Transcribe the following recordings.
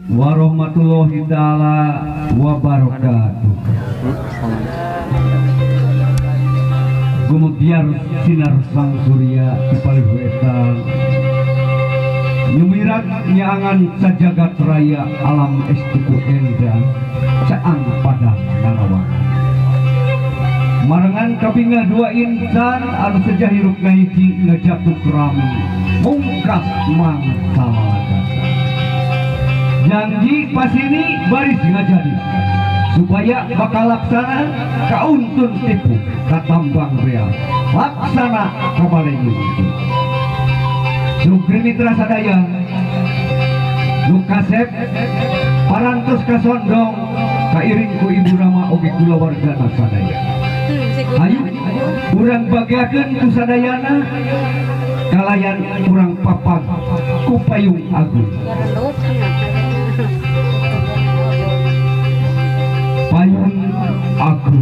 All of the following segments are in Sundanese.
Warahmatullahi taala wabarakatuh. Gumebiar sinar sang surya di palih wetan, nyumirat nyaangan sajagat raya alam estuku endah caang padang narawangan. Marengan kabinga dua insan anu seja hirup ngahiji ngajatuk rami mungkas mangsa janji pasini baris ngajadi supaya bakal laksana kauntun tipu katambang real laksana kamalengin. Sugri mitra sadaya nu kasep parantos kasondong kairing ku ibu rama oge kulawargana sadaya. Ayo urang bagiakeun ku sadayana kalayan urang papag ku payung agung. Payung agung,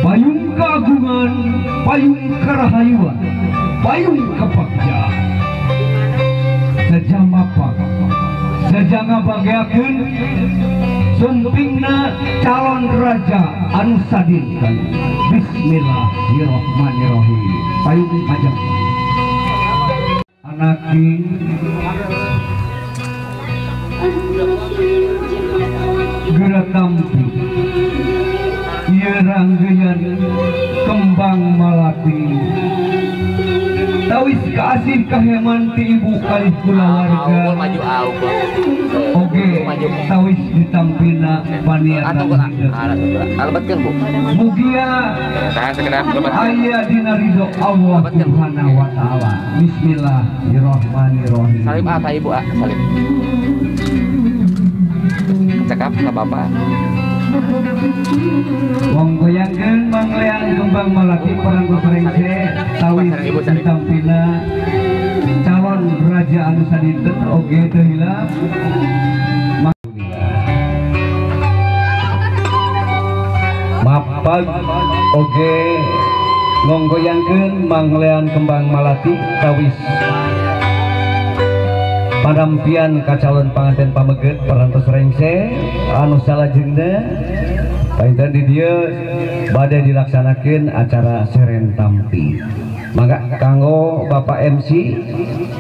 payung keagungan, payung kerahayuan, payung kebagjaan. Sejak mapag, sejak ngabagiakeun sumpingna calon raja anu sadinten. Bismillahirrahmanirrahim. Payung ajeng anaki geura tampi ieu ranggeyan kembang malati tawis kaasih kaheman ti ibu kalih kulawarga. Oge tawis ditampina paniatan mugia aya dina ridho Allah Subhanahu wa taala. Bismillahirrahmanirrahim. Salim ah ibu ah, salim. Cakap ka bapak. Wong goyangkeun mangleang kembang malati paranggo rengse tawis ditampina calon raja anu sadinten oge teu hilap. Mapag oge ngonggoyangkeun mangleang kembang malati tawis panampian ka calon panganten pameget parantos rengse anu salajengna panginten di dieu bade dilaksanakeun acara seren tampi. Mangga kanggo Bapak MC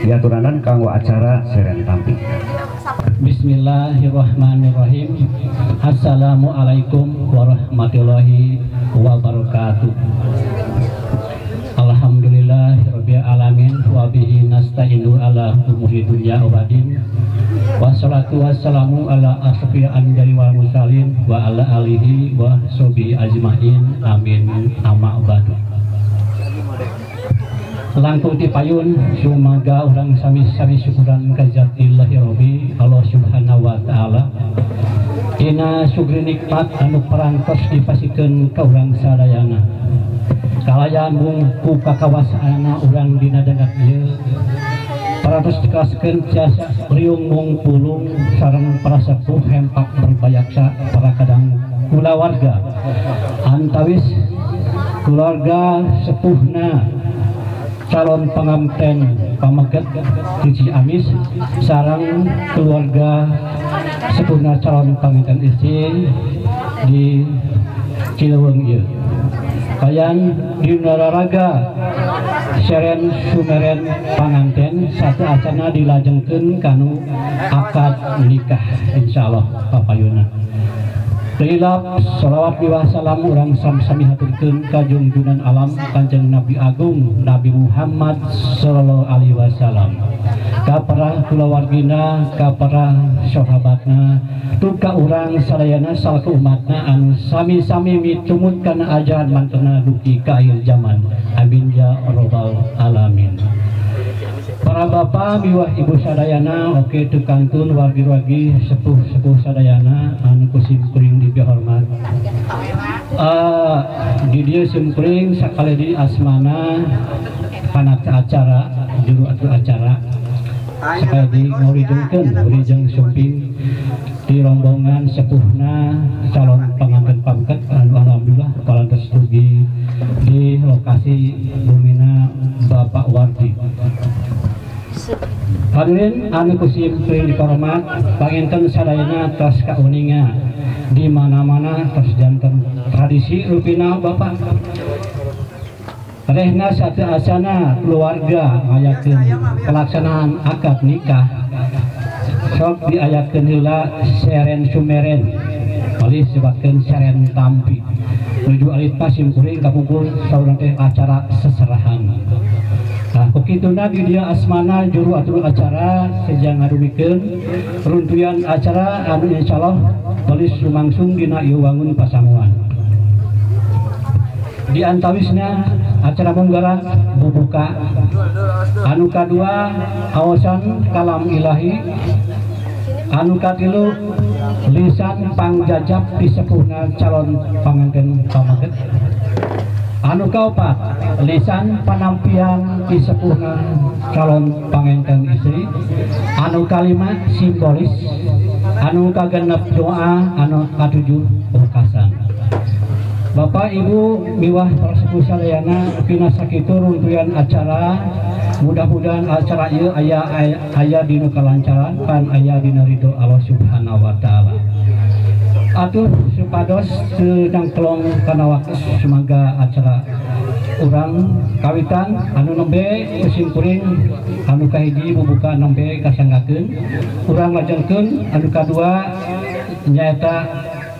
diaturanan kanggo acara seren tampi. Bismillahirrahmanirrahim. Assalamualaikum warahmatullahi wabarakatuh. Alhamdulillahirabbil alamin wa bihi nasta'inu ala umuri dunya waddin. Wassalatu wassalamu ala asrofil anbiya'i wal mursalin wa ala alihi wa sahbihi ajmain. Amin. Amma ba'du. Langkung ti payun sumaga urang sami-sami syukuran ka zatillahi rabbi Allah subhanahu wa ta'ala. Dina sugri nikmat anu parantos dipasikeun ka urang sadayana. Kalayan mung ku kakawasaanana urang dina dangat ieu parantos dikaskeun jasa riung mung pulung sareng para sepuh hempak berbayaksa para kadang kulawarga antawis keluarga sepuhna calon pengantin pameget di Ciamis sareng keluarga sepuhna calon pengantin istri di Cileuweung ieu. Kayan dinararaga seren sumeren panganten satu acana dilajengkeun kanu akad nikah insyaallah papayuna. Tilap sholawat wa salam urang sami-sami haturkeun ka junjunan alam Kanjeng Nabi Agung Nabi Muhammad sallallahu alaihi wasallam, ka para kulawargina, ka para sahabatna, tu ka urang sadayana salaku umatna anu sami-sami mitumut kana ajaran mantena dugi ka akhir zaman. Amin ya rabbal alamin. Para bapak miwah ibu sadayana oke teu kantun wargi-wargi sepuh-sepuh sadayana anu ku simkuring dipihormat. Di dieu simkuring sakali di asmana panaca acara juru atur acara sekali di ngurijengkeun ngurijeng sumping di rombongan sepuhna calon pengantin pameget anu alhamdulillah parantos dugi di lokasi bumina Bapak Wardi. Hadirin anu kusim kuring dihormat, panginten sadayana tos kauninga di mana-mana tos janten tradisi rupina Bapak. Rehna satu asana keluarga ngayakeun pelaksanaan akad nikah sok diayakeun heula seren sumeren alih sebatkeun seren tampi nuju alit pasim kuring kapungkur saurang teh acara seserahan. Nah, kukituna di dia asmana juru atur acara sejang ngarumikeun runtuyan acara anu insyaallah balis lumangsung dina ieu wangun pasamuan. Di antawisna acara munggaran bubuka anu kadua awasan kalam ilahi, anu katilu lisan pangjajab disepuhna calon panganten pameget, anu kaopat lisan panampian disepuhna calon panganten istri, anu kalima simbolis, anu kagenep doa, anu katujuh pungkasan. Bapak Ibu miwah para sepuh sadayana pina sakitu runtuyan acara, mudah-mudahan acara ieu aya aya dina kalancaran pan aya dina ridho Allah Subhanahu wa taala. Atuh supados sedang kelong kana waktu sumangga acara urang kawitan anu nembe kusim kuring anu kahiji bubuka nembe kasanggakeun urang lajengkeun anu kadua nyaeta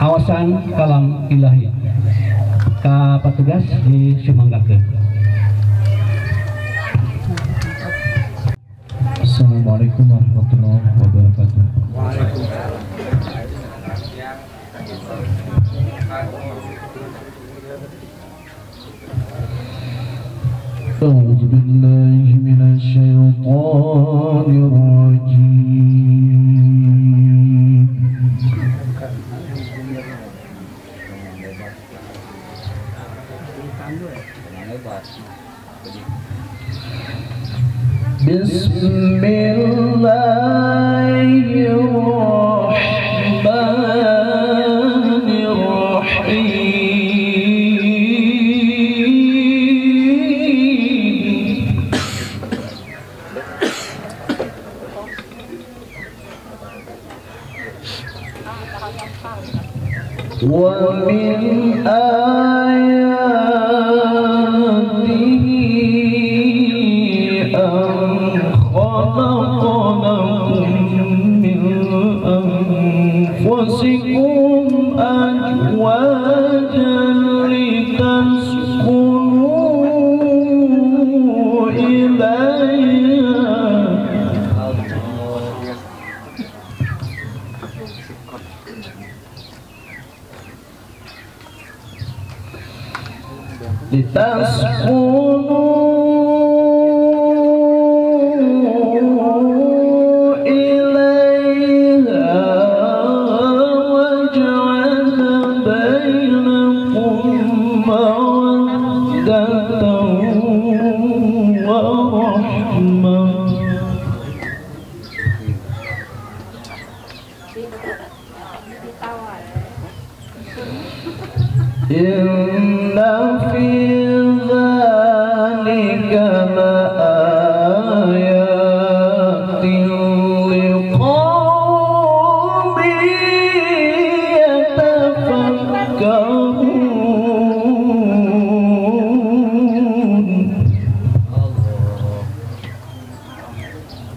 awasan kalam ilahi. Ka patugas disumanggakeun. Assalamualaikum warahmatullahi wabarakatuh. A'udzu billahi minasy syaithanir rajim. Bismillahirrahmanirrahim. Wa min ayatihi an khalaqa lakum min anfusikum azwajan litaskunu ilaiha. Litaskunu ilaiha wa ja'ala bainakum mawaddatan wa rahmah. Inna fi dzalika laayatin liqaumin yatafakkarun.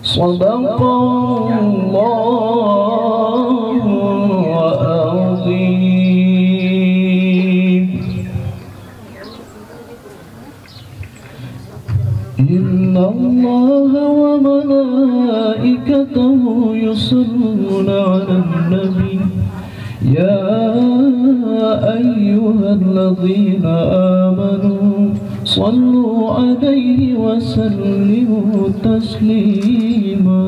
Shadaqallahu al-azim. Inna Allah wa malaikatahu yusalluna 'alan nabi ya ayyuhalladzina amanu sallu 'alaihi wa sallimu taslima.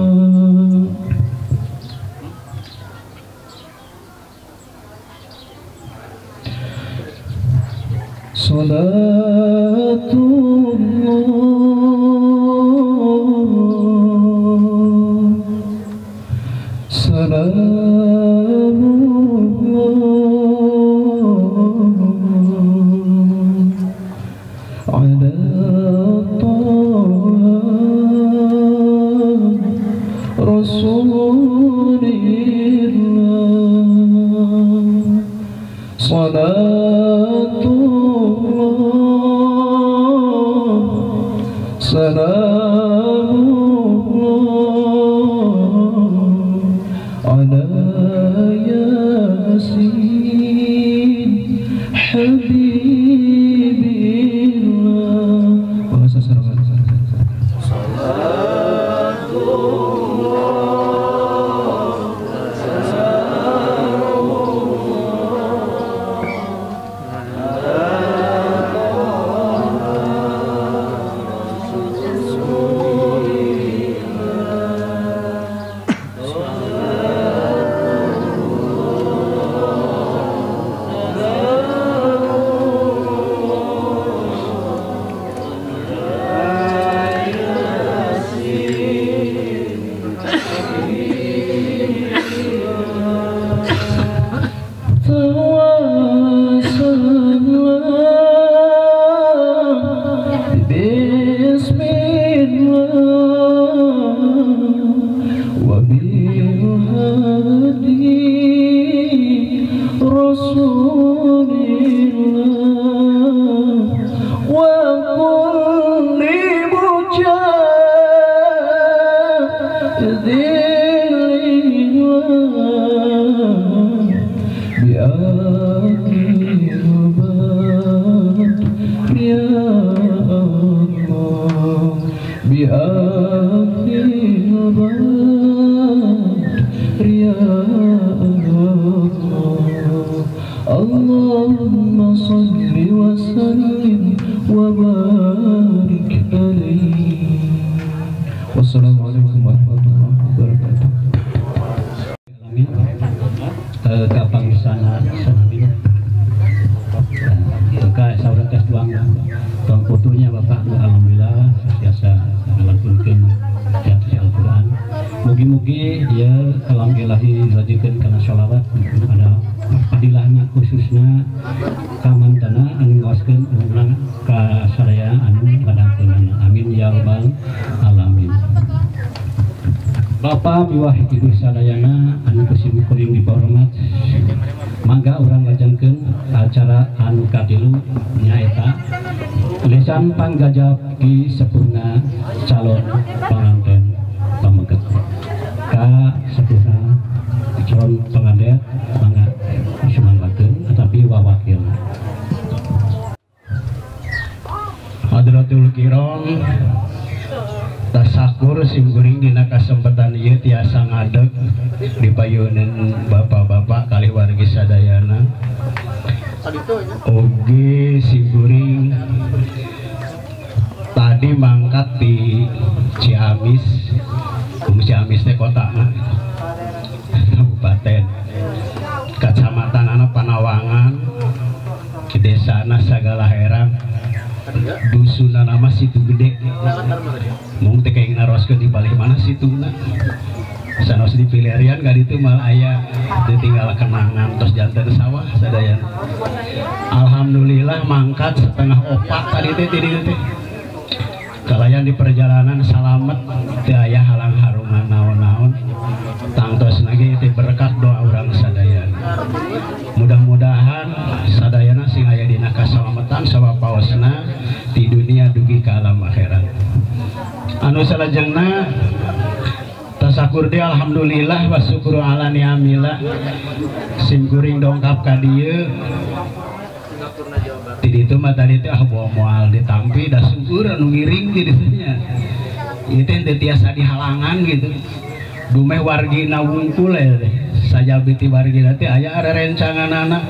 Salatullah salamullah ala Taha صلاة الله سلام الله على ياسين حبيب الله. صلاة الله سلام الله على رسول الله. صلاة الله سلام بسم الله وبالهدي رسول الله وكل مجاهد لله بأهل البدر يا الله بأهل البدر يا الله. اللهم صل وسلم وبارك عليه. والسلام عليكم ورحمة الله وبركاته. Amin. Kapangsana sanamin. Ka saurang tes tuang tuang fotonya Bapak, alhamdulillah biasa ngalantunkeun ayat Al-Qur'an. Mugi-mugi ya kalam ilahi dilajengkeun kana sholawat ada fadilahna khususna kamantana anu ngaoskeun umumna ka sadaya anu ngadangkeunana. Amin ya rabbal alamin. Bapak miwah ibu sadayana anu kusim kuring dipahormat, mangga urang lajengkeun acara anu katilu nyaeta lesan panggajab ki sepuhna calon panganten pameget. Ka sepuhna calon pengantin mangga sumanggakeun atapi wawakilna. Hadratul kiram, tasakur simkuring dina kasempatan ieu tiasa ngadeg di payunan bapak-bapak kalih wargi sadayana. Oge simkuring tadi mangkat di Ciamis, Ciamis teh kotana kabupaten, kecamatan Panawangan, desana Sagalaherang, dusunna nama Situ Gede. Mung teh kayak naroskeun di palih mana situna. Sanos di pilarian ka ditu malah aya ditinggal kenangan terus janten sawah sadayana. Alhamdulillah mangkat 3:30 tadi teh ti dieu teh. Kalayan di perjalanan salamet teu aya halang harungan naon-naon. Tangtosna ge teh berkat doa urang sadayana. Mudah-mudahan sadayana sing aya dina kasalamatan sawapaosna di dunia dugi ka alam akhirat. Anu salajengna tasakur teh alhamdulillah wa syukru ala ni'amillah. Sim kuring dongkap ka dieu. Ti ditu mah tadi teh ah moal ditampi da syukur anu ngiring di ditu nya. Ieu teh teu tiasa dihalangan gitu. Dumeh wargina wungkul teh. Sajabi ti wargina teh aya rerencanganana.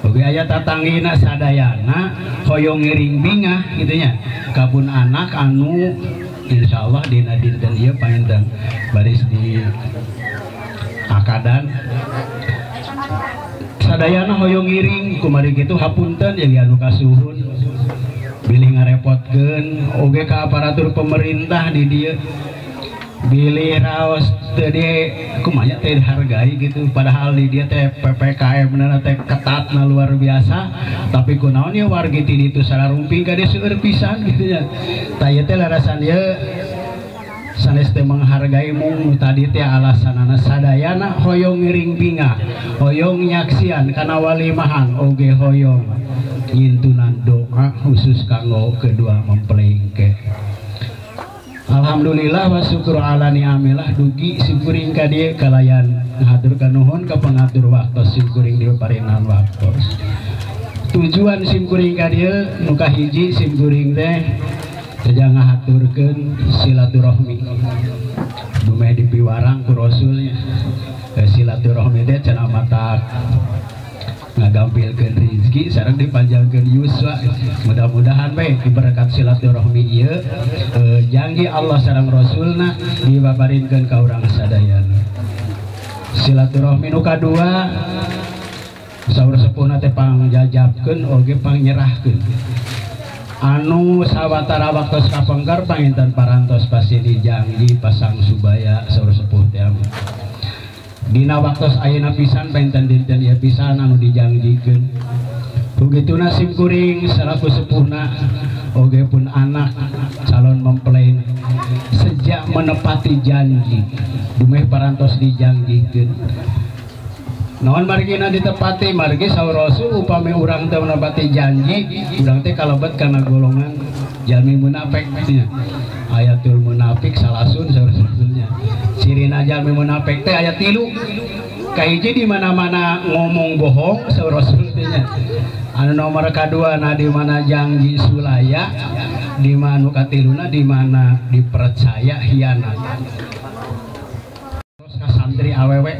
Oge aya tatanggina sadayana hoyong ngiring bingah gitu nya. Kapun anak anu insyaallah dina dinten ieu panginten baris di akadan sadayana hoyong ngiring kumari kitu hapunten jeung anu kasuhun bilih ngarepotkeun oge ka aparatur pemerintah di dieu bilih raos teu di kumaha teh dihargai gitu, padahal di dieu teh PPKM na teh ketatna luar biasa, tapi kunaon ieu wargi ti ditu sararumping ka dieu seueur pisan gitu nya. Tah ieu teh larasan ieu Sanes teh menghargai mung tadi teh alasanana sadayana hoyong ngiring bingah, hoyong nyaksian kana walimahan oge hoyong ngintunan doa khusus kanggo kedua mempelai engke. Alhamdulillah wa syukur ala ni'amillah dugi simkuring ka dieu kalayan ngahaturkeun nuhun ka pangatur waktos simkuring di parinan waktos. Tujuan simkuring ka dieu nu kahiji simkuring teh teh ngahaturkeun silaturahmi. Dumeh dipiwarang ku Rasulnya. Silaturahmi teh cenah matak ngagampilkeun rezeki sareng dipanjangkeun yuswa. Mudah-mudahan bae diberkat silaturahmi ieu janji Allah sareng Rasulna dibabarinkeun ka urang sadayana. Silaturahmi nu kadua saur sepuhna teh pangjajabkeun oge pangnyerahkeun. Anu sawatara waktos kapengker panginten parantos pasti dijanji pasang subaya saur sepuh teh. Dina waktos ayeuna pisan benten dinten ieu pisan anu dijangjikeun. Begituna simkuring salaku sepuhna oge pun anak calon mempelai sejak menepati janji dumeh parantos dijangjikeun. Naon margina ditepati margi saur Rasul upami urang teh menepati janji urang teh kalebet kana golongan jalmi munafik nya. Ayatul munafik salasun saur Rasulnya. Cirina jalmi munafik teh aya 3. Kahiji di mana-mana ngomong bohong saur Rasul teh nya. Anu nomor kadua na di mana janji sulaya, di mana nu katiluna di mana dipercaya hianat. Terus ka santri awewe.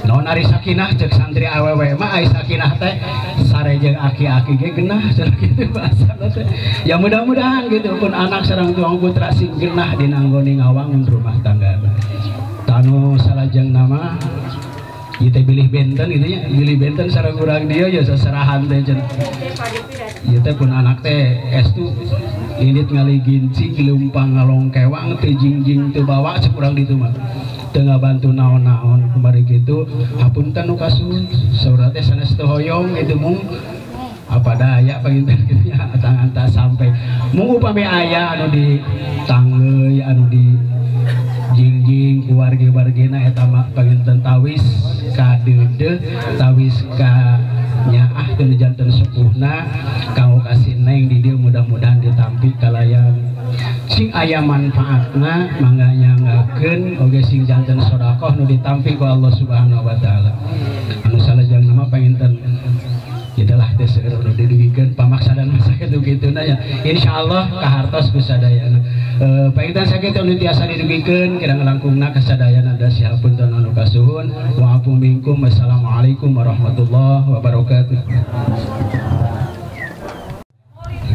Naon ari sakinah cek santri awewe mah ai sakinah teh sare jeung aki-aki ge genah cenah kitu bahasana teh. Ya mudah-mudahan gitu pun anak sareng tuang putra sing genah dina anggone ngawangun rumah tangga. Tanu salajeng nama ieu teh bilih benten gitu nya, bilih benten sareng urang dieu ya seserahan teh cenah. Ieu teh pun anak teh estu indit ngaliginci gelumpang ngalongkewang teu jingjing teu bawa cek urang ditu mah. Teu ngabantu naon-naon kemari gitu hapunten nu kasun saur teh sanes teu hoyong itu mung apa daya panginten kitu nya tangan tak sampai mung upami aya anu ditanggeuy anu di jingjing ku wargi-wargina eta mah panginten tawis ka deudeuh tawis ka nyaah teu janten sepuhna kanggo kasih neng di dieu mudah-mudahan ditampi kalayan sing aya manfaatna mangga nyanggakeun oge sing janten sedekah nu ditampi ku Allah Subhanahu wa taala. Anu salajengna mah panginten adalah teh seueur nu didugikeun pamaksadan masa kitu kituna nya. Insyaallah kahartos ku sadayana. Panginten sakitu nu tiasa didugikeun kirang langkungna kasadayana da sihapunten anu kasuhun. Wa afu minkum. Wassalamualaikum warahmatullahi wabarakatuh.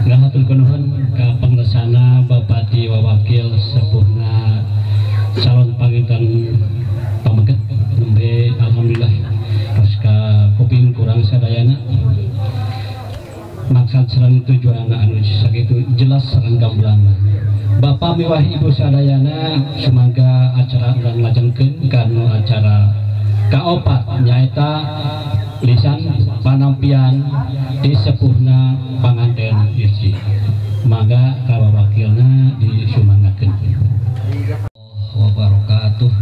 Ngahaturkeun nuhun ka panglesana Bapati Wawakil sepuhna calon panginten pameget nembe alhamdulillah pasca kuping kurang sadayana maksad sareng tujuanna anu sakitu jelas sareng gamblangna. Bapak miwah Ibu sadayana sumangga acara urang lajengkeun kana acara kaopat nyaeta lisan panampian di sepuhna panganten istri. Mangga ka wawakilna disumangakeun. Wabarakatuh.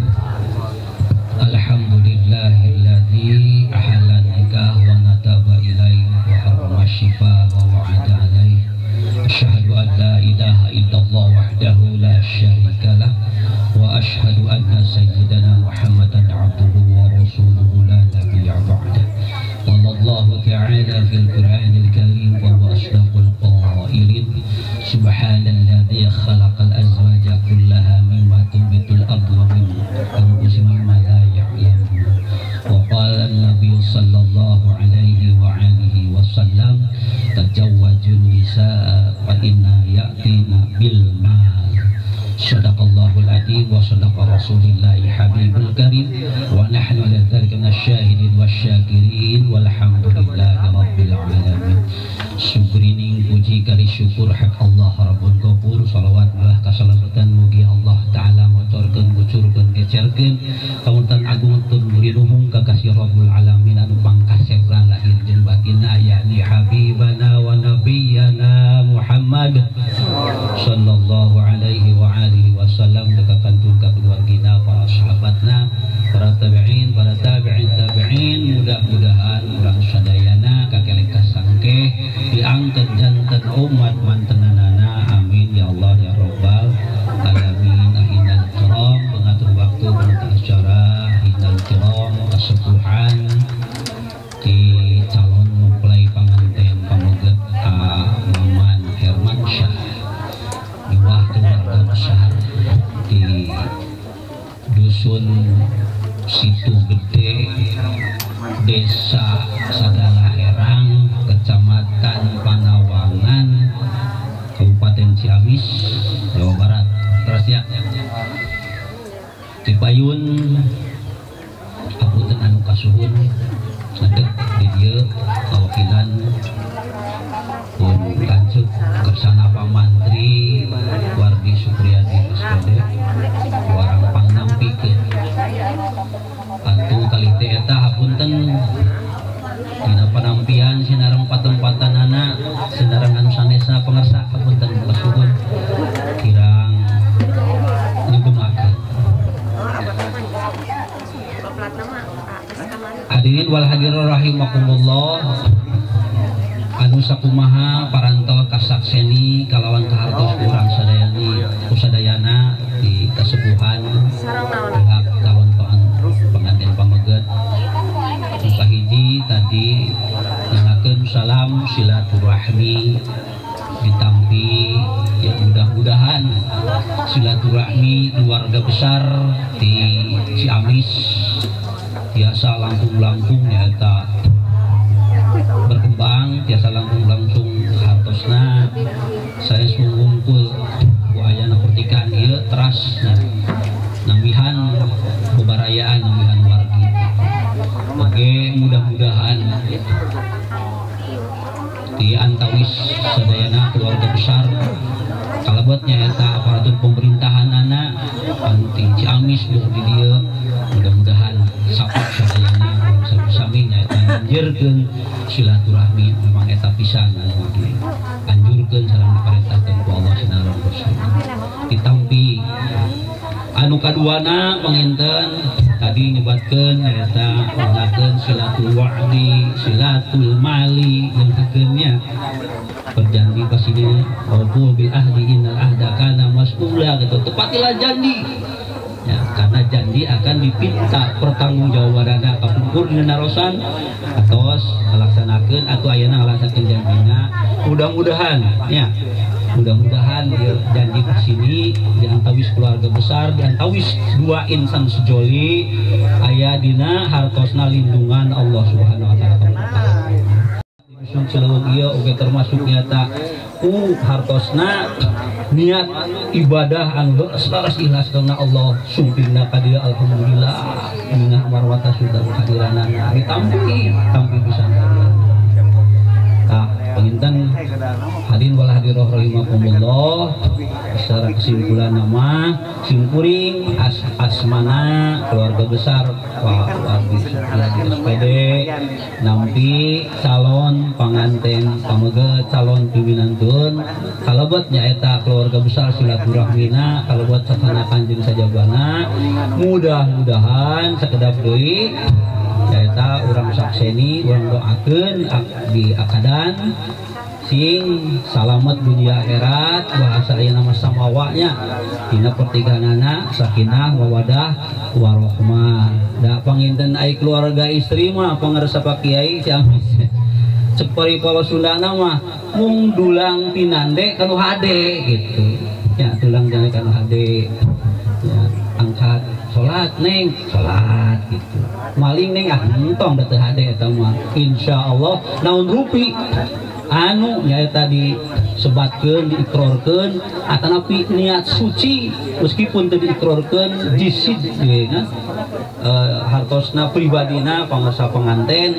Alhamdulillahilladzi ahalla nikah wa nataba ilaihi wa harrama syifa wa wa'ada alaihi. Asyhadu an la ilaha illallah wahdahu la syarikalah wa asyhadu anna sayyidana Muhammadan abduhu wa rasuluhu la nabiyya ba'dah. Qala Allahu ta'ala fil Qur'anil Karim wa huwa asdaqul qailin. Subhanalladzi khalaqal azwaja kullaha mimma tunbitul ardu wa min anfusihim mimma la ya'lamun. Wa qala an-nabiy sallallahu alaihi wa alihi wasallam tajawwajun nisaa fa inna ya'tina bil mal. Sadaqallahul adzim wa sadaqa rasulillahi habibul karim wa nahnu ala dzalika minasyahidin wasyakirin walhamdulillahi rabbil alamin. Syukrining puji kali syukur hak Allah Rabbul Ghafur salawat malah kasalamatan mugi Allah taala mocorkeun gucurkeun gecerkeun kamuntan agung tun mulinuhung ka kasih Rabbul alamin anu pangkasepna lahir jeung batinna yakni habibana wa nabiyyana Muhammad sallallahu alaihi wa alihi wasallam. Besar di Dusun Situ Gede, Desa Sagala Herang, Kecamatan Panawangan, Kabupaten Ciamis, Jawa Barat. Terus ya, dipayun hapunten anu kasuhun ngadeg di dieu kawakilan pun kancuk kersana Pak Mantri Wardi Supriyadi SPD warang pangnampikeun atuh kali teh eta hapunten dina panampian sinareng patempatanana sinareng anu sanesna pangersa hapunten kasuhun kirang nyugemakeun. Hadirin wal hadirin rahimakumullah, anu sakumaha parantos kasakseni kalawan kahartos urang sadayani kusadayana di kasepuhan pihak calon pengantin pameget. Kahiji tadi nyangakeun salam silaturahmi ditampi ya, mudah-mudahan silaturahmi keluarga besar di Ciamis tiasa langkung-langkung nyata berkembang, tiasa langkung-langsung hartosna saya sungguh ku ayana pertikaan ieu teras nambihan bebarayaan nambihan wargi. Oke, mudah-mudahan di antawis sadayana keluarga besar kalebetnya eta aparatur pemerintahan anak anu ti Ciamis di dieu mudah-mudahan sapuk sadayana sami-sami nyaeta nganjurkeun silaturahmi memang eta pisan anu dianjurkeun sareng diperintahkeun ku Allah sinareng ditampi. Anu kaduana panginten tadi nyebatkeun nyaeta ngalakeun silatul wa'di silatul mali nyebatkeun nya berjanji pasine qul bil ahdi innal ahda kana mas'ula gitu, tepatilah janji ya, karena janji akan dipinta pertanggungjawabanana kapungkur dina narosan atos ngalaksanakeun atau ayeuna ngalaksanakeun janjina. Mudah-mudahan ya, mudah-mudahan janji di sini di antawis keluarga besar, di antawis dua insan sejoli aya dina hartosna lindungan Allah Subhanahu wa taala. Dusun Cileuweung ieu oge termasuk nyata ku hartosna niat ibadah anu leres ikhlas karena Allah sumpingna ka dieu alhamdulillah minah marwata sudah kehadiranana ditampi tampi pisan. Tah panginten hadirin wal hadiroh rahimakumullah, secara kesimpulan nama simkuring asmana keluarga besar Pak Wardi Supriyadi SPD nampi calon panganten pameget calon piminantun kalebet nyaeta keluarga besar silaturahmina kalebet sasana kanjeng sajabana mudah-mudahan sakedap deui nyaeta urang sakseni urang doakeun di akadan sing salamet dunia akhirat bahasa ayeuna mah samawanya dina pertigaanana sakinah mawadah warohmah. Da panginten ai keluarga istri mah pangarsa Pak Kiai Ciamis cek paripawa Sundana mah mung dulang tinande kanu hade gitu ya, tulang jangan kanu hade ya, angkat salat neng salat gitu maling neng ah entong da teu hade eta mah insyaallah naon rupi anu nyaeta disebatkeun diikrarkeun atanapi niat suci meskipun teu diikrarkeun jisid ya, hartosna pribadina pangarsa penganten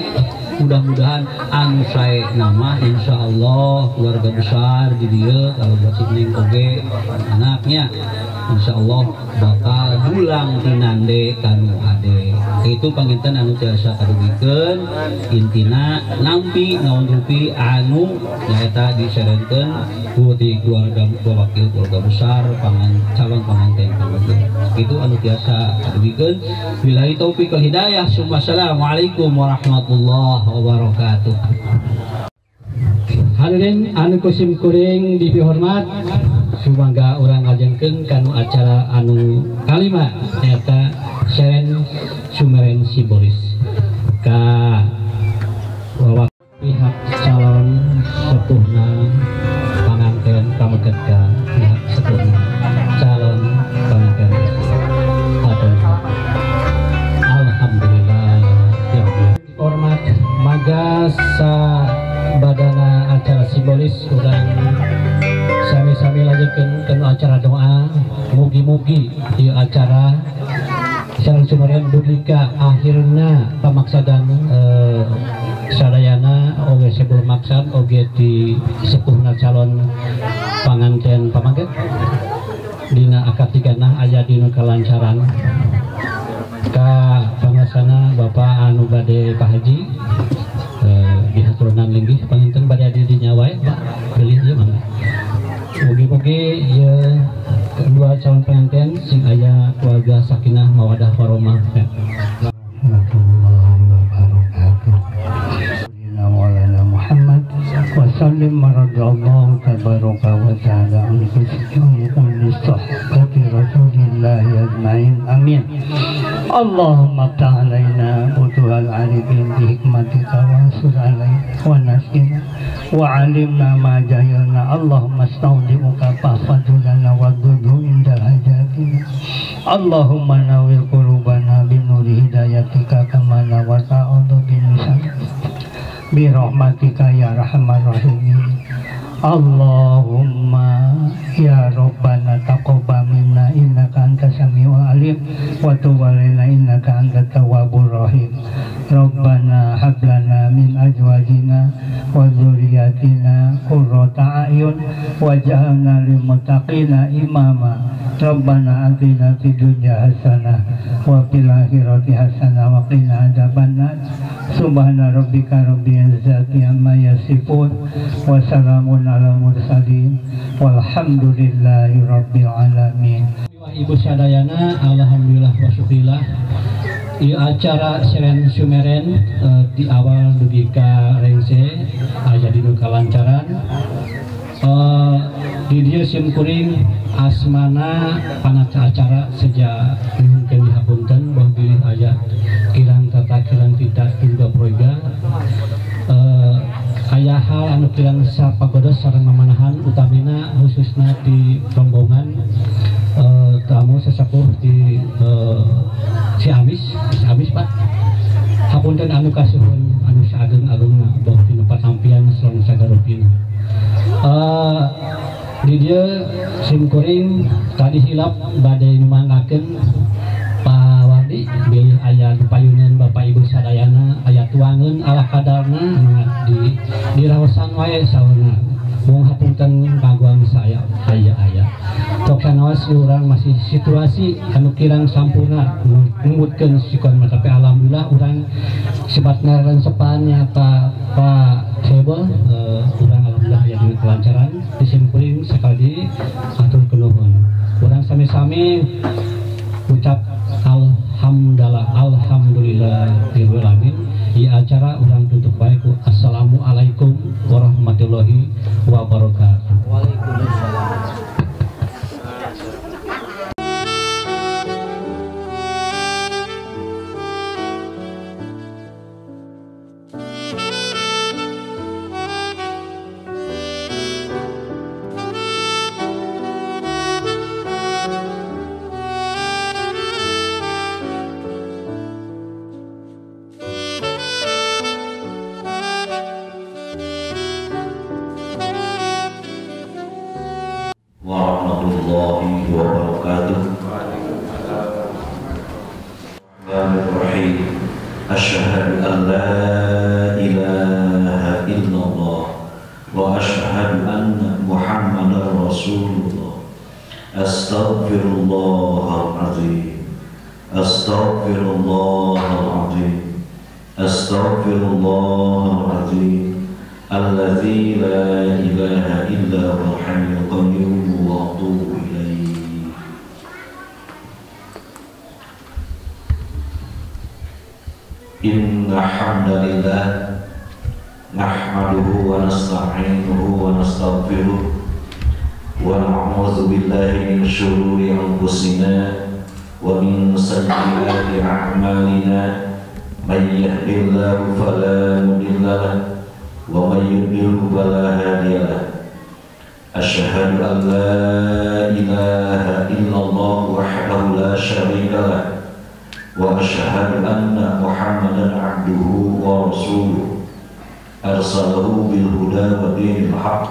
mudah-mudahan anu sae nama insyaallah keluarga besar di dieu kalau buat si neng oge anaknya insyaallah bakal dulang tinande kanu hade. Itu panginten anu tiasa kadugikeun intina nampi naon rupi anu nyaeta diserenkeun ku ti keluarga wakil keluarga besar calon panganten pameget. Itu anu tiasa kadugikeun. Billahi taufik wal hidayah. Wassalamualaikum warahmatullahi wabarakatuh. Hadirin anu kusim kuring dipihormat, sumangga urang ngajengkeun kanu acara anu kalima nyaeta seren sumeren simbolis ka pihak calon sepuhna panganten pameget ka pihak sepuhna. acara doa mugi-mugi ieu acara sareng sumeren dugi ka akhirna pamaksadan sadayana oge sebelum maksad oge di sepuhna calon panganten pamanggih dina akad nikahna aya dina kalancaran ka pangasana Bapak anu bade Pak Haji dihaturan linggih panginten bade di dinya wae Pak pilih ieu mangga mugi-mugi ieu kedua calon pengantin sing aya keluarga sakinah mawadah warahmah. Muhammad wa sallim radhiyallahu tabaraka wa ta'ala an kulli sahabati rasulillahi ajmain amin. Allahumma ta'alaina butuhal arifin bi hikmatika wa ansur alaina wa nasina wa alimna ma jahilna. Allahumma astaudi'uka fahfadhu lana wa dudhu indal hajatina. Allahumma nawwir qulubana bi nuri hidayatika kama nawwarta ardha bi bi rahmatika ya arhamar rahimin. Allahumma ya Rabbana taqabbal minna innaka antas samiul alim wa tub alaina innaka antat tawwabur rahim. Rabbana hab lana min azwajina wa dzurriyyatina qurrata a'yun waj'alna lil muttaqina imama. Rabbana atina fid dunya hasanah wa fil akhirati hasanah wa qina adzabannar. Subhana rabbika rabbil izzati amma yasifun wa salamun alal mursalin walhamdulillahi rabbil alamin. Ibu sadayana alhamdulillah wa syukurillah ieu acara seren sumeren di awal dugi ka rengse aya dina kalancaran. Di dieu sim kuring asmana panaca acara sejak nyuhunkeun dihapunten bahwa bilih aya kirang tata kirang tidak juga proyga aya hal anu kirang sapagodos sareng mamanahan utamina khususna di rombongan tamu sesepuh di Ciamis, Ciamis Pak. Hapunten anu kasuhun anu saageng-agengna bahwa dina patampian sareng sagarupina. Di dieu sim kuring tadi hilap bade nyumanggakeun Pak Wardi bilih aya payunan Bapak Ibu sadayana aya tuangeun ala kadarna di diraosan wae saurna mung hapunten kaguang saya aya-aya tok sanaos urang masih situasi anu kirang sampurna ngemutkeun sikon mah tapi alhamdulillah urang sifatna rensepannya Pak Sebel urang alhamdulillah aya dina kelancaran di sim kuring sekali atur kenuhun urang sami-sami ucap alhamdulillah alhamdulillah rabbil alamin. Di acara urang tutup bae ku assalamualaikum warahmatullahi wabarakatuh. Waalaikumsalam. Warahmatullahi wabarakatuh. Bismillahirrahmanirrahim. Asyhadu an la ilaha illallah wa asyhadu anna Muhammadar Rasulullah. Astaghfirullahal azim. Astaghfirullahal azim. Astaghfirullahal azim. Alladzi la ilaha illa huwal hayyul qayyum wa atubu ilaih. Inna hamdalillah nahmaduhu wa nasta'inuhu wa nastaghfiruh wa na'udzu billahi min syururi anfusina wa min sayyiati a'malina. May yahdihillahu fala mudilla lahu wa may yudlilhu fala hadiya lahu. Asyhadu an la ilaha illallah wahdahu la syarika lah wa asyhadu anna Muhammadan abduhu wa rasuluh. Arsalahu bil huda wa dinil haqq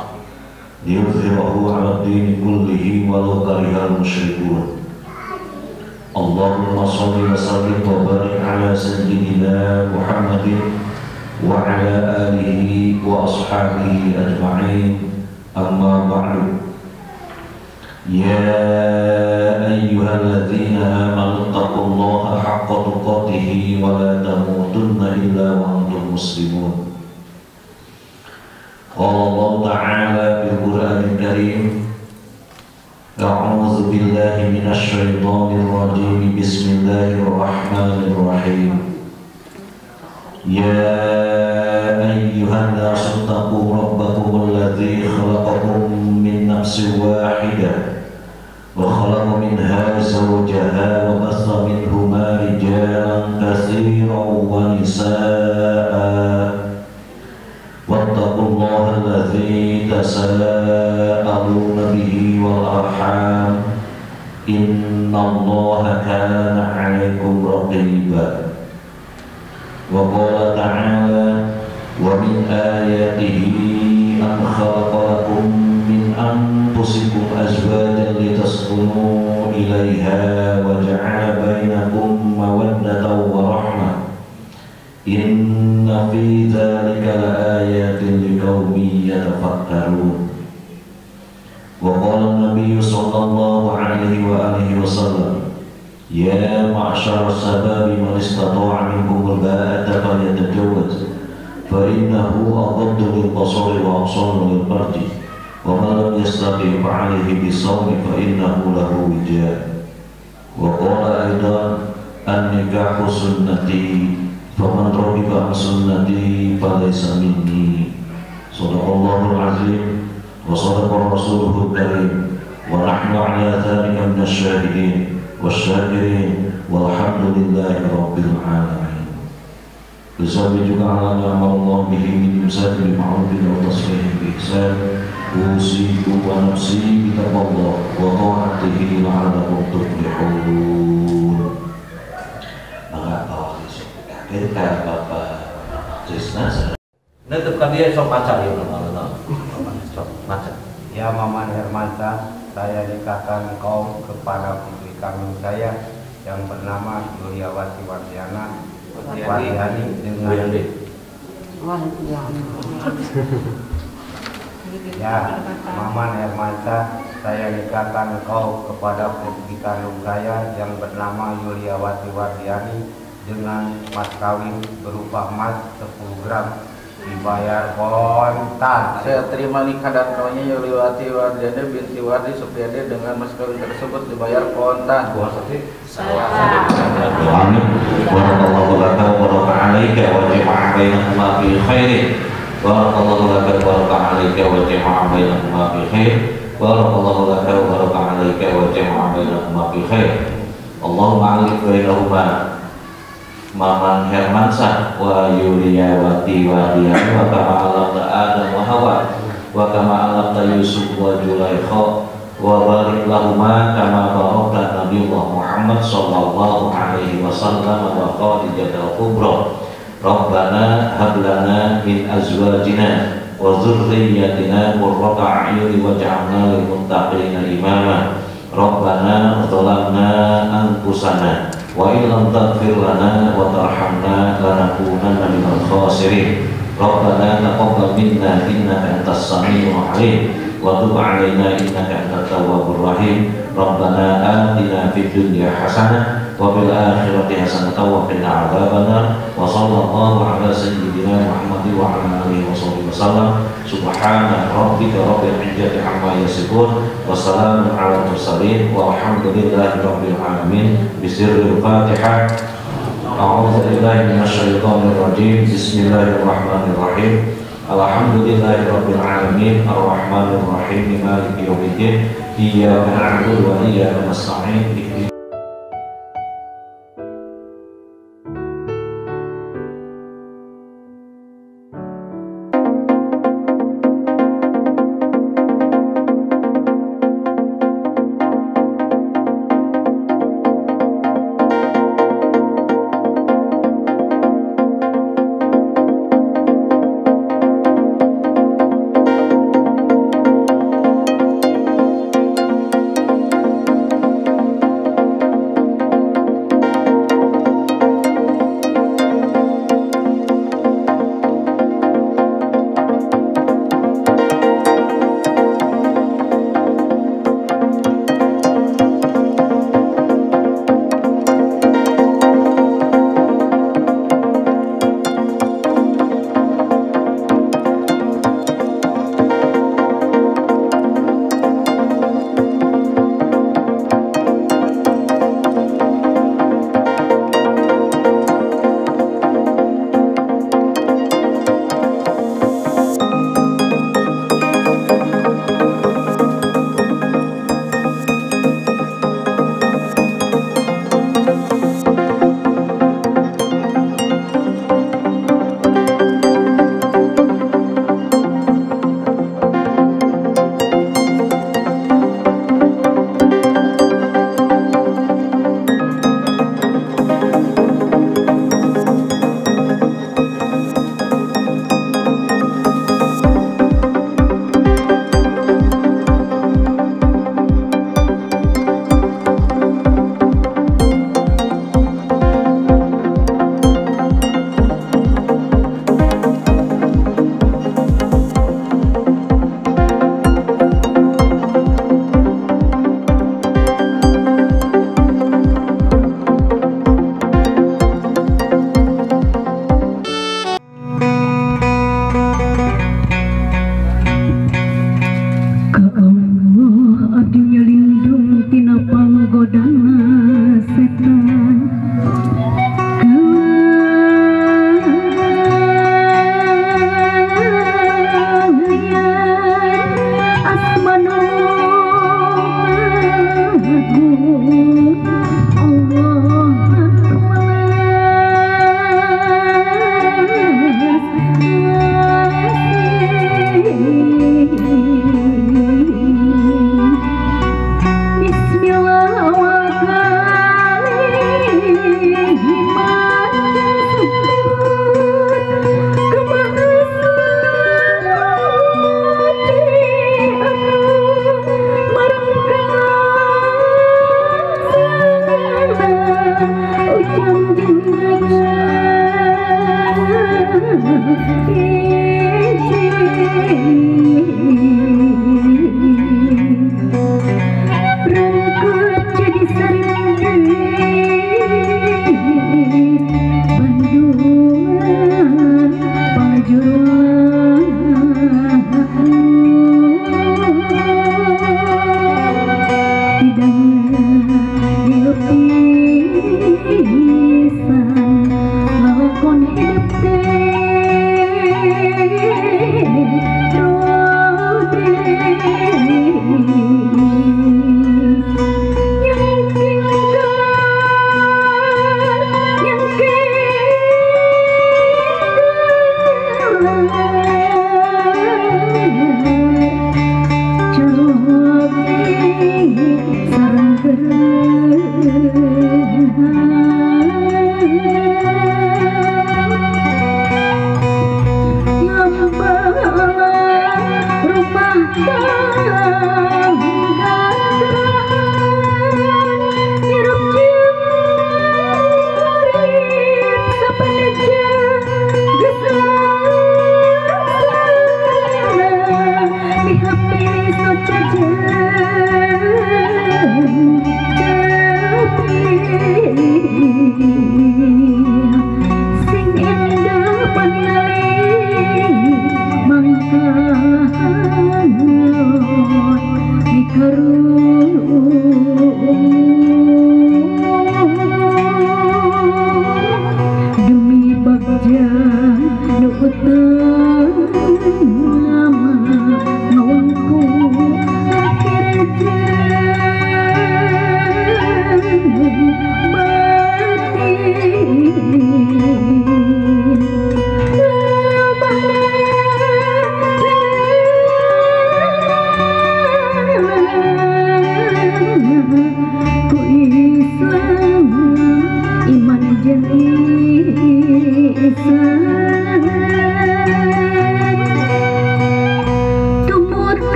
liyudhhirahu 'ala ad-dini kullihi walau karihal musyrikun. Allahumma shalli wa sallim wa barik ala sayyidina Muhammadin wa ala alihi wa ashabihi ajma'in. Amma ba'du. Ya ayyuhalladzina amanu taqullaha haqqa tuqatih wa la tamutunna illa wa antum muslimun. Qala Allah ta'ala fil Qur'anil Karim, a'udzu billahi minasy syaithanir rajim. Bismillahirrahmanirrahim. Ya ayyuhan nasu taqu rabbakumul ladzi khalaqakum min nafsin wahidah wa khalaqa minha zawjaha wa batha minhuma rijalan katsiran wa nisaa. Wattaqullaha alladzi tasaaluna bihi wal arham innallaha kana 'alaikum raqiba. Wa qala ta'ala wa min ayatihi an khalaqa lakum min anfusikum azwajan litaskunu ilaiha wa ja'ala bainakum mawaddatan wa rahmah. Inna fi dzalika laayatin liqaumin yatafakkarun. Wa qala an-nabiy sallallahu alaihi wa alihi wasallam, ya ma'syara sababi man istata'a minkumul ba'ata falyatajawwaz fa innahu aghaddu lil-basari wa ahsanu lil-farji wa man lam yastati' fa 'alayhi bis-sawmi fa innahu lahu wija. Wa qala aidan, an-nikahu sunnati faman raghiba an sunnati falaysa minni. Shadaqallahul azim wa sadaqa rasuluhul karim wa nahnu 'ala dzalika minasy syahidin wasyakirin walhamdulillahi rabbil alamin. Juga ala ma bihi min imsakin bi ma'rufin wa tasrihin bi ihsan. Usikum wa nafsi bi taqwallah wa ta'atihi la'allakum tuflihun. Maka kita Bapak Trisna nutup ka dia sok maca ieu nama sok maca. Ya Maman Hermansyah, saya nikahkan engkau kepada putri kandung saya yang bernama Yuliawati Wardiana Wardiani dengan Ya Maman Hermansyah, saya nikahkan engkau kepada putri kandung saya yang bernama Yuliawati Wardiani dengan mas kawin berupa emas 10 gram dibayar kontan. Saya terima nikah dan kawinnya Yuliawati Wardiani binti Wardi Supriyadi dengan mas kawin tersebut dibayar kontan. Amin. Barakallahu laka wa baraka 'alaika wa jama'a bainakuma fi khairin. Barakallahu laka wa baraka 'alaika wa jama'a bainakuma fi khair. Barakallahu laka wa baraka 'alaika wa jama'a bainakuma fi khair. Allahumma 'alif bainahuma Maman Hermansyah wa Yuliawati Wardiani wa kama 'allamta Adam wa Hawa wa kama 'allamta Yusuf wa Julaikha wa barik lahuma kama barakta Nabiullah Muhammad sallallahu alaihi wasallam wa Khadijah al-Kubra. Rabbana hab lana min azwajina wa dzurriyyatina qurrata a'yun waj'alna lil muttaqina imama. Rabbana zalamna anfusana wa in lam taghfir lana wa tarhamna lanakunanna minal khasirin. Rabbana taqabbal minna innaka antas samiul alim wa tub 'alaina innaka antat tawwabur rahim. Rabbana atina fid dunya hasanah wa fil akhirati hasanah wa qina adzabannar. Wa sallallahu ala sayyidina Muhammad wa ala alihi washabbihi wasallam. Subhana rabbika rabbil izzati amma yasifun wa salamun ala mursalin walhamdulillahi rabbil alamin. Bisirril Fatihah. A'udzu billahi minasyaitonir rajim. Bismillahirrahmanirrahim. Alhamdulillahi rabbil alamin arrahmanir rahim maliki yaumiddin. Iyyaka na'budu wa iyyaka nasta'in.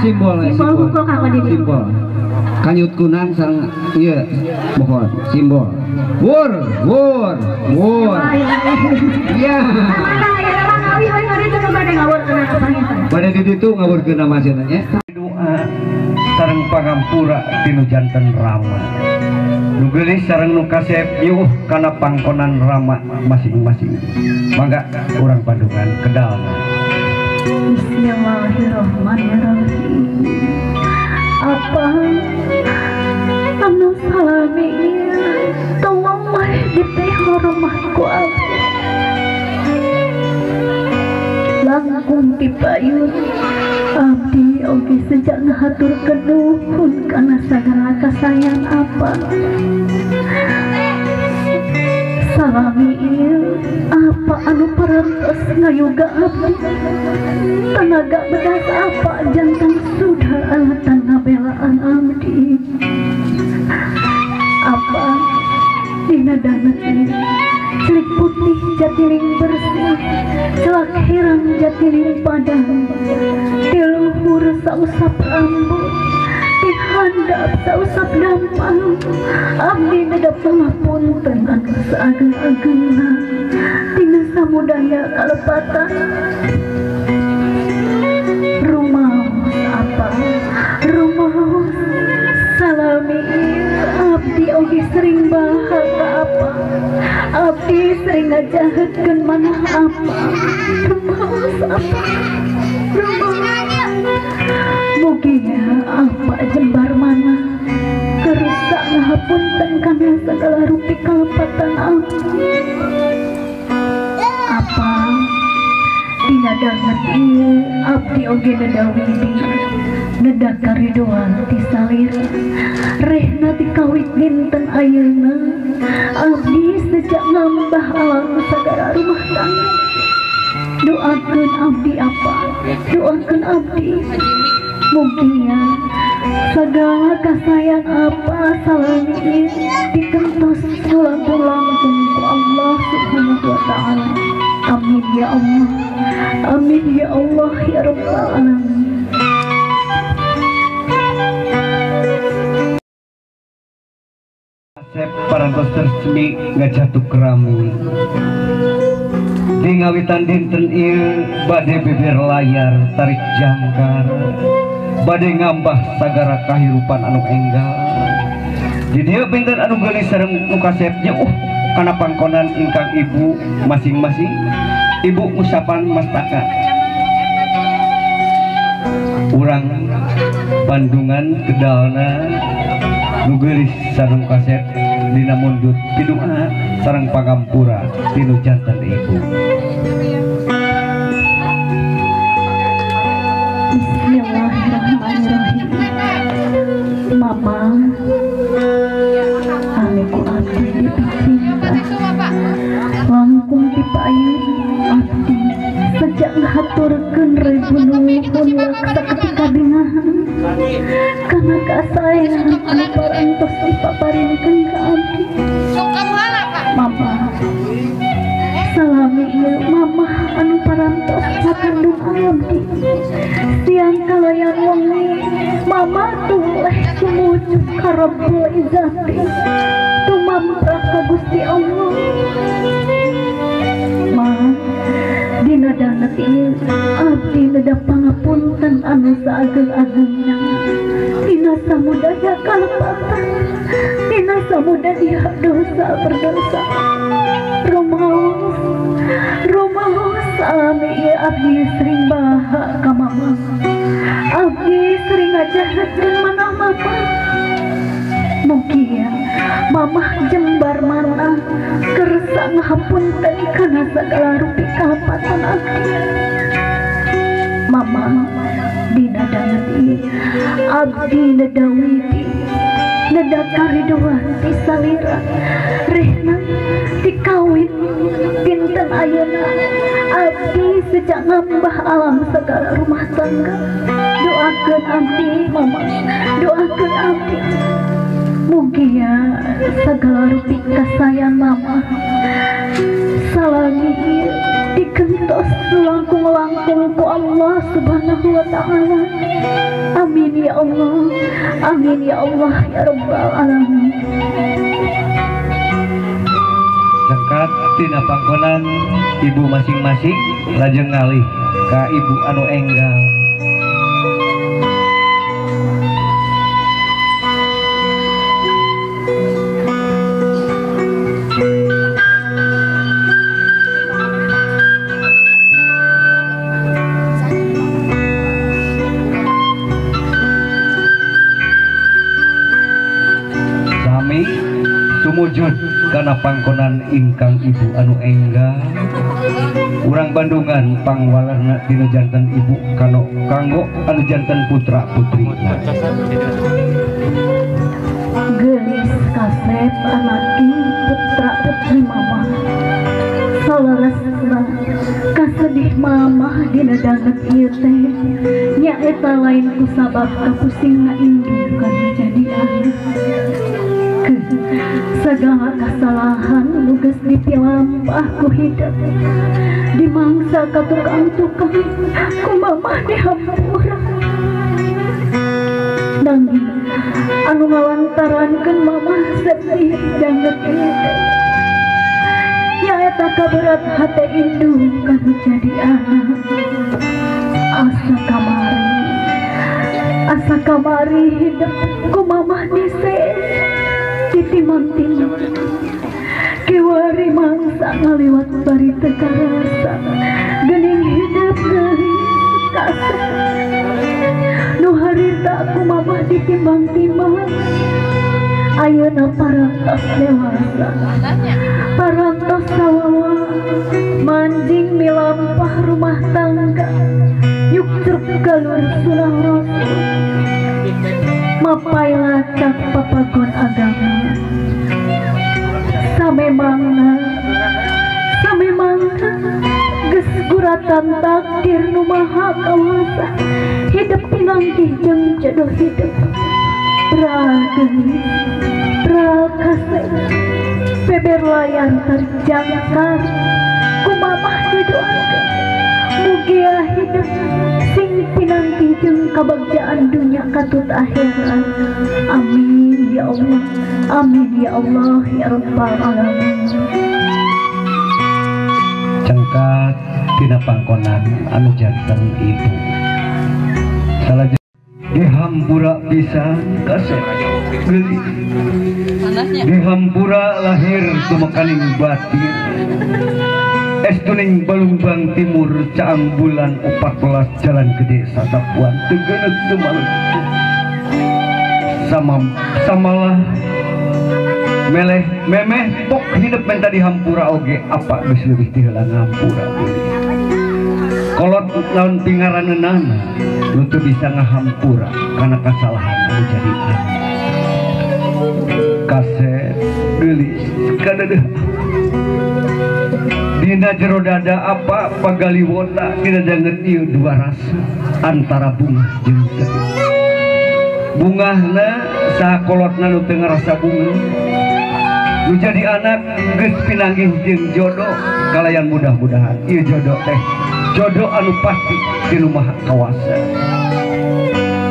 Simbol simbol hukum ka Pak Didi. Simbol. Kanyut kunang sareng ieu mohon simbol. Wur wur wur. Iya. Bade di ditu ngawurkeun nama cenah nya. Doa sareng pangampura tinu janten rama. Nu geulis sareng nu kasep yuh kana pangkonan rama masing-masing. Mangga urang Bandungan kedalna. Bismillahirrahmanirrahim. Apa anu salami tolong mah dipihormah ku abdi. Langkung tipayun abdi oge sejak ngahaturkeun nuhun kana sagala kasayan apa. Salami ieu apa anu parantos ngayoga abdi. Tenaga bedas apa jantan sudah alatan ngabelaan abdi. Apa dina danget ieu celik putih jatiling bersih, celak herang jatiling padang, di luhur sausap rambut, di handap sausap dampang. Abdi nedap pangapunten anu saageng-agengna tina samudaya kalepatan. Rumaos apa rumaos salami abdi oge sering bahasa apa. Abdi sering ngajahatkeun manah apa. Rumaos apa rumaos. Mugia apa jembar mana kerusak ngahapunten kana sagala rupi kalepatan abdi. Apa dina danget ieu abdi oge neda widi neda karidoan ti salira rehna ti kawit dinten ayeuna abdi sejak ngambah alam sagala rumah tangga. Doakeun abdi apa doakeun abdi. Mugia segala kasayang apa salami ieu dikentos langkung-langkung ku Allah Subhanahu wa ta'ala. Amin ya Allah, amin ya Allah ya Rabbal alamin. Asep parantos resmi ngajatuk rami. Di ngawitan dinten ieu bade bibir layar tarik jangkar, bade ngambah sagara kahirupan anu enggal. Di dieu pinten anu geulis sareng nu kasep nya kana pangkonan ingkang ibu masing-masing. Ibu usapan mastaka urang Bandungan kedalna nu geulis sareng kasep dina mundut pidu'a sareng pangampura tinu janten ibu. Bismillahirrahmanirrahim. Mama anu ku abdi dipicinta langkung tipayun abdi sejak ngahaturkeun ribu nuhun saketika bingahan kana kasaean anu parantos dipaparinkeun ka abdi. Mama salami ieu mamah anu parantos ngakandung abdi siang kalayan wengi mama tuleh sumujud ka Rabbul Izzati tumamrah ka Gusti Allah. Ma dina danget ieu abdi neda pangapunten anu saageng-agengna dina samudaya kalepatan dina samudaya dosa berdosa. Rumaos rumaos salami ieu abdi sering baha ka mama, abdi sering ngajahatkeun manah mama. Mugia mamah jembar mana kersa ngahapunten kana sagala rupi kalepatan abdi. Mama dina danget ieu abdi neda widi neda karidoan ti salira rehna dikawin dinten ayeuna abdi sejak ngambah alam segala rumah tangga. Doakeun abdi mama, doakeun abdi. Mugia segala rupi kasayang mama salami ieu dikentos langkung-langkung ku Allah Subhanahu wa ta'ala. Amin ya Allah, amin ya Allah ya Rabbal alamin. Cengkat tina pangkonan ibu masing-masing lajeng ngalih ka ibu anu enggal. Sami sumujud kana pangkonan ingkang ibu anu enggal. Urang Bandungan pangwalerna dina janten ibu kano kanggo anu janten putra putri. Geulis kasep anaki putra putri mama. Saleresna kasedih mama dina danget ieu teh nyaeta lain kusabab kapusingna indung kana jadi anak. Segala kesalahan nu geus dipilampah ku hidup dimangsa ka tukang-tukang ku mamah dihampura. Nanging anu ngalantarankeun mamah sedih danget ieu teh nyaeta kaberat hate indung kanu jadi anak. Asa kamari hidup ku mamah dise ditimang-timang kiwari mangsa ngaliwat bari teu karasa geuning hidup geulis kasep nu harita ku mamah ditimbang-timbang. Ayeuna parantos dewasa, parantos sawawa manjing milampah rumah tangga nyukcruk galur sunah rasul mapai lacak papagon agama. Samemangna geus guratan takdir nu maha kawasa hidup pinanggih jeung jodoh hidup. Pra geulis pra kasep beber layar terjangkar ku mamah didoakeun mugia hidup sing pinanggih jeung kabagjaan dunya katut akhirat. Amin ya Allah, amin ya Allah ya Rabbal alamin. Cengkat tina pangkonan anu janten ibu salajeng dihampura pisan kasep geulis dihampura lahir tumekaning batin estuning Balumbang Timur caang bulan 14 jalan gede satapuan teu geuneut teu maleut samalah meleh memeh pok hidup menta dihampura oge apa geus leuwih ti heula ngahampura kolot laun pingaraneunana nu teu bisa ngahampura kana kasalahan anu jadi anak. Kasep geulis kadeudeung dina jero dada apa pagaliwota dina danget ieu dua rasa antara bungah jeung sedih. Bungahna saha kolotna nu teu ngarasa bungah nu jadi anak geus pinanggih jeung jodoh kalayan mudah-mudahan ieu jodoh teh jodoh anu pasti di rumah kawasa.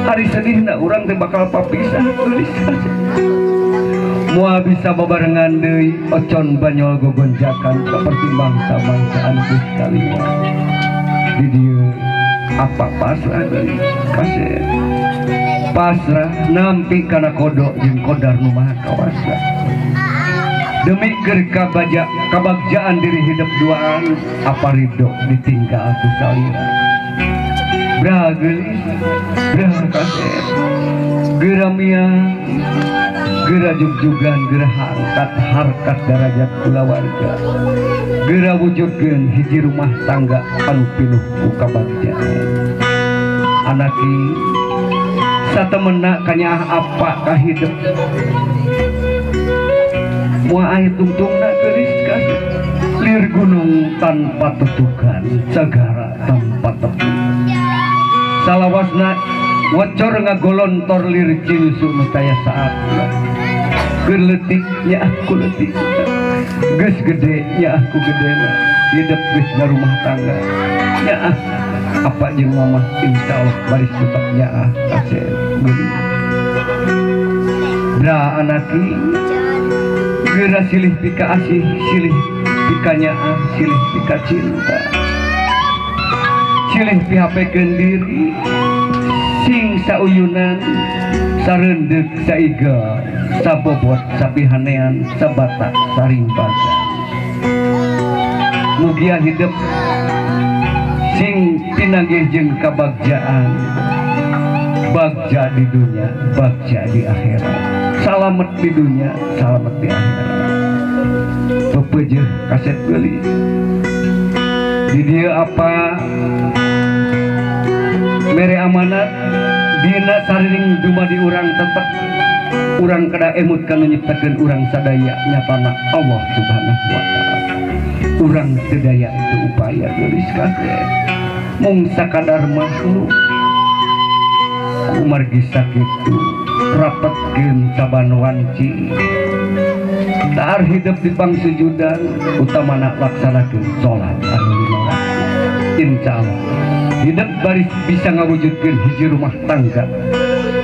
Hari sedihna urang teh bakal papisah geulis kasep moal bisa babarengan deui ocon banyol gogonjakan seperti bangsa-bangsa anu geus kaliwat. Di dieu apa pasrah deui kasep pasrah nampi kana kodok jeung kodar nu maha kawasa demi keur kabagjaan diri hidup duaan apa ridho ditinggal ku salira. Bra geulis bra kasep geura miang geura jugjugan geura harkat harkat darajat kulawarga geura wujudkeun hiji rumah tangga anu pinuh ku kabagjaan. Anaki satemena kanyaah apa ka hidup moal aya tungtungna geulis kasep lir gunung tanpa tutukan sagara tanpa tepi salawasna ngocor ngagolontor lir cinusu nu taya saatna. Keur leutik nya aku leutik geus gede nya aku gedena hidup geus rumah tangga. Nyaah apa jeung mama insyaallah baris tetap nyaah kasep geulis. Bra anaki geura silih pika asih, silih pika nyaah, silih pika cinta, silih pihapekeun diri sing sauyunan sareundeuk saiga sabobot sapihanean sabata saringpaga. Mugia hidup sing pinanggih jeung kabagjaan, bagja di dunia, bagja di akhirat, salamet di dunia, salamet di akhirat. Pepeujeuh kaset geulis di dieu apa mere amanat dina sariring dumadi urang tetep urang kada emut kana nyiptakeun urang sadaya nyatana Allah Subhanahu wa taala. Urang teu daya teu upaya geulis kasep mung sakadar makhluk kumargi sakitu rapetkeun saban wanci taar hidup di pangsujudan utamana laksanakeun salat anu lima waktu. Insyaallah hidup baris bisa ngawujudkeun hiji rumah tangga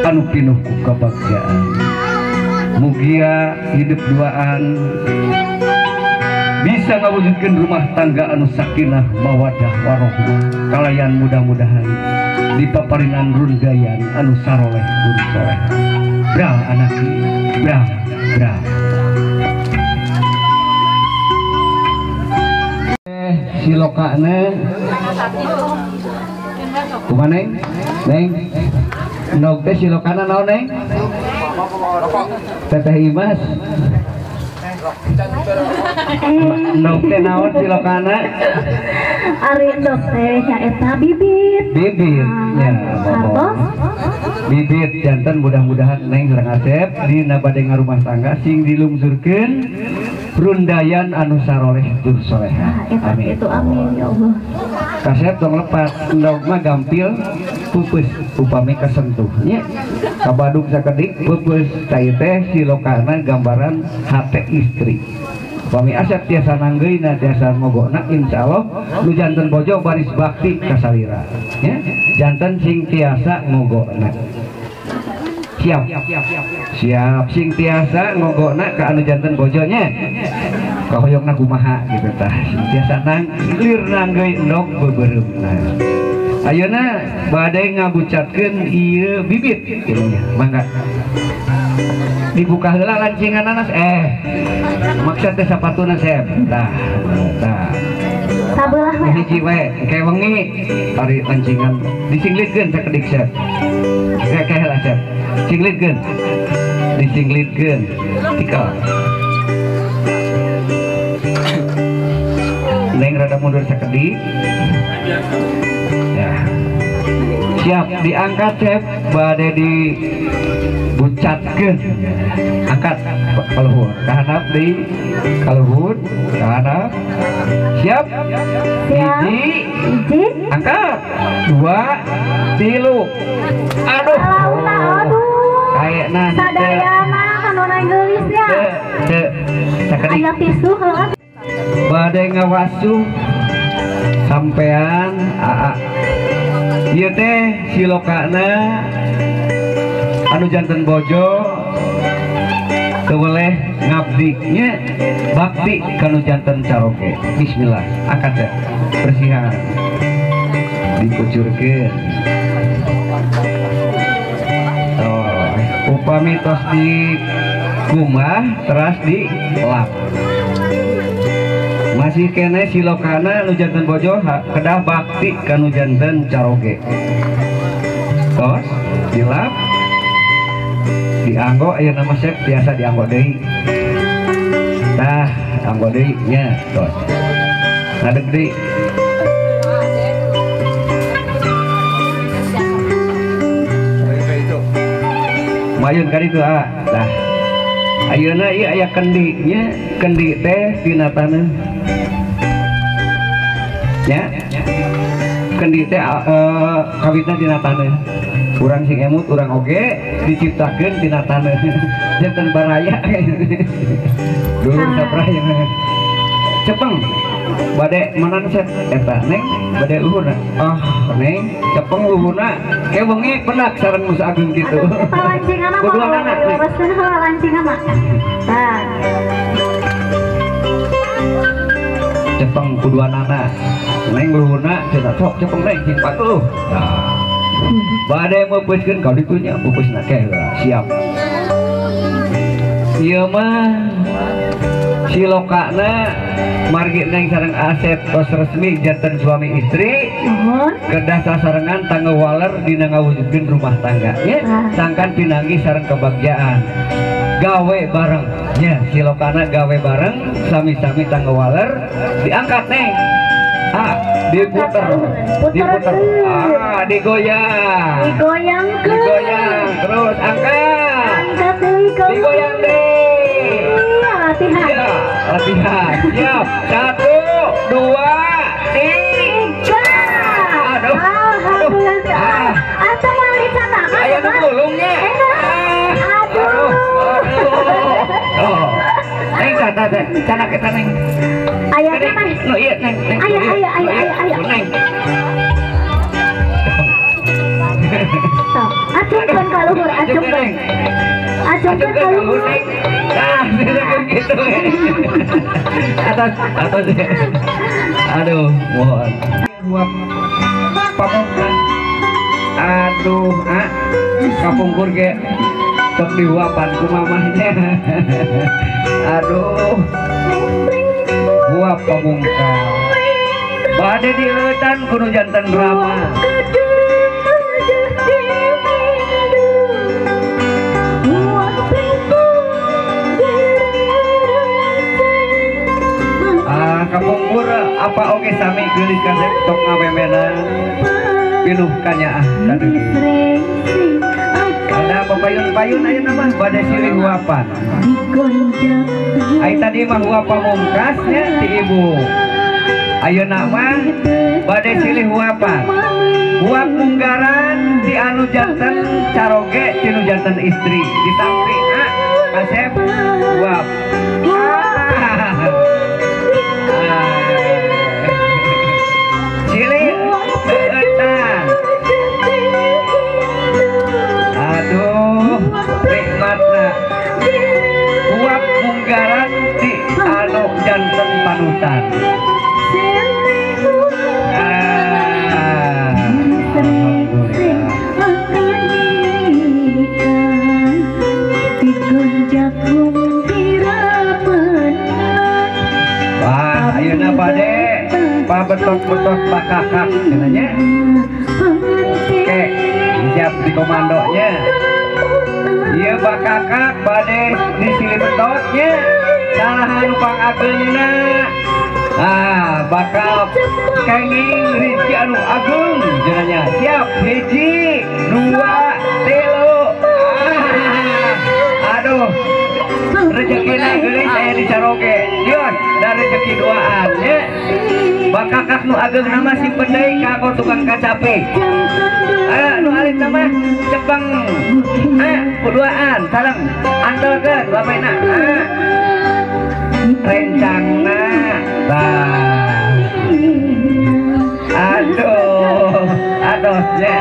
anu pinuh ku kabagjaan. Mugia hidup duaan bisa ngawujudkeun rumah tangga anu sakinah mawadah warohmah kalayan mudah-mudahan dipaparinan rundayan anu saroleh tur soleh. Bra anaki bra bra. Silokana kumaha neng? Neng endog teh silokana naon neng? Teteh Imas endog teh naon silokana? Ari endog teh nyaeta bibit. Bibit ya, bibit janten mudah-mudahan neng sareng Asep dina bade ngarumah tangga sing dilungsurkeun rundayan anu saroleh tur soleha. Amin. Itu amin ya Allah. Kasep tong lepat endog mah gampil pupus upami kasentuh nya. Kabadug sakedik pupus cai teh silokana gambaran hate istri. Upami Asep tiasa nanggeuna tiasa mogokna insyaallah nu janten bojo baris bakti ka salira nya. Janten sing tiasa mogokna. Siap. Siap sing tiasa ngogokna ka anu janten bojonya. Kahoyongna kumaha gitu tah. Sing tiasa nang lir nanggeui endog beubeureumpna. Ayeuna bade ngabucatkeun ieu bibit kitu nya. Mangga. Dibuka heula lancinganna maksud teh sapatuna sep. Tah, tah. Sabelah we. Hiji we, engke wengi tari lancingan disinglitkeun sakedik sep. Engke heula sep. Singlitkeun. Disinglitkeun. Tikel. Neng rada mundur sakedik. Ya. Siap diangkat sep bade dibucatkeun. Angkat kaluhur, kahanap di kaluhur, kahanap. Siap? Hiji, angkat. 2, 3. Aduh. Kayakna sadayana kanu geulis ya. Teu, sakedik. Aya tisu heula. Bade ngawasuh sampean aa. Ieu teh silokana anu janten bojo teu weleh ngabdi nya bakti kanu janten caroge. Bismillah, angkat ya. Bersihan. Dikucurkeun. Oh, upami tos di kumah teras di lap. Masih kene silokana nu janten bojo kedah bakti kanu janten caroge. Tos dilap dianggo aya nama sep biasa dianggo deui. Tah, anggo deui nya tos. Ngadeg deui. Mayun ka ditu ah. Tah. Ayeuna ieu aya kendi nya, kendi teh tina taneuh. Ya. Kendi teh kawitna tina taneuh. Urang sing emut urang oge diciptakeun tina taneuh. Janten baraya. Dulur sapraya. Cepeng. Bade mana set eta neng bade luhurna. Ah neng cepeng luhurna ke wengi penak sareng Musa Agung kitu. Eta lancinganna mah lereskeun heula lancinganna. Tah. Cepeng kuduanana. Neng luhurna cenah sok cepeng neng cing patuh. Nah. Bade meupeuskeun ka ditu nya meupeusna ke heula siap. Ieu mah silokana margi neng sareng Asep tos resmi janten suami istri kedah sasarengan tangga waler dina ngawujudkeun rumah tangga nya sangkan pinanggih sareng kebagjaan gawe bareng nya silokana gawe bareng sami-sami tangga waler diangkat neng ah diputer diputer ah digoyang digoyang digoyang terus angkat angkat deui digoyang deui latihan. Ya, latihan. Siap. 1, 2, 3. Aduh. Alhamdulillah. Atau mau dicatat? Ayo nulungnya. Aduh. Oh. Neng catat, catat kita neng. Ayah neng. No iya neng. Ayah, ayah, ayah, ayah. Neng. Acungkeun ka luhur, acungkeun. Acungkeun ka luhur. Nah, gitu. Atas, atas. Aduh, mohon. Pamungkas. Aduh, ah, kapungkur ge sok dihuapan ku mamahnya. Aduh. Huap pamungkas. Bade dileutan kudu janten drama. Kapungkur apa oge sami geulis kasep sok ngawemenan pinuh kanyaah kadeung. Ada payun-payun ayeuna mah bade silih huapan. Ai tadi mah huap pamungkas nya ti ibu. Ayeuna mah bade silih huapan. Huap munggaran ti anu janten caroge ti nu janten istri. Ditampi ah kasep huap. Silih eueutan. Aduh, nikmatna. Huap munggaran ti anu janten panutan. Wah, ayeuna bade pabetot-betot bakakak cenah. Oke, siap di komandonya. Ieu bakakak bade disilih betotnya. Salah anu pangageungna. Ah, bakal kenging rezeki anu agung cenah. Siap, 1, 2, 3. Ah, aduh. Rezekina geulis aya di caroge. Dios, da rezeki duaan nya. Bakakak nu ageung nama simpen deui ka tukang kacape. Ah, nu alit nama cepeng. Ah, kuduaan sareng antelkeun bapakna. Ah. Rencangna. Tah. Aduh, aduh nya.